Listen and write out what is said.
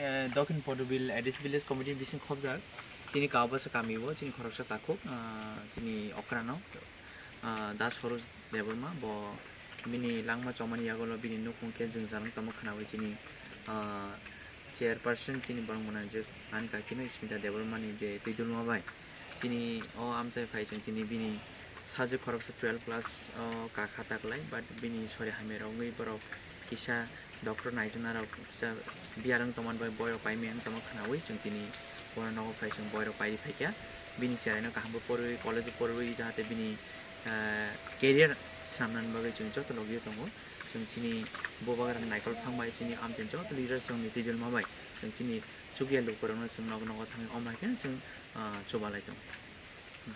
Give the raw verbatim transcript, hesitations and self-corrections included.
Eh, Dokhin Podobil A D C Village Committee bising khobjak chini Kaubasa kami o chini khoroksa takhuk, ah, chini okrano, ah, Da Soroj Debbarma, bo bini langma chomani yagulo bini nukhung khe jwngjalwng tongma khwnawi chini, ah, chairperson chini borok mwnajwk ani kakino Smita Debbarma ni je twi dulma bai chini o amchai phai chwng tini bini sajwk khoroksa twelve class o kakha taklai, but bini sori hamya rok wngwi borok kisa doctor naijaknai rok kisa biyarwng tongmani bai boirok paimani tongma khwnawi chwng tini bono nogo phai chwng boirok paidi phaikha. Bini cheraino kaham bo porwi, college o porwi, jahate bini, ah, career swnamnani bagwi chwng joto logio tongo. Chwng chini bubagra naikol phang bai chini amchaini joto leaders rokni twi dulma bai chwng chini chukya lukurokno chwng nogo nogo thangwi omo hai khe chwng, ah, chubalai tongo.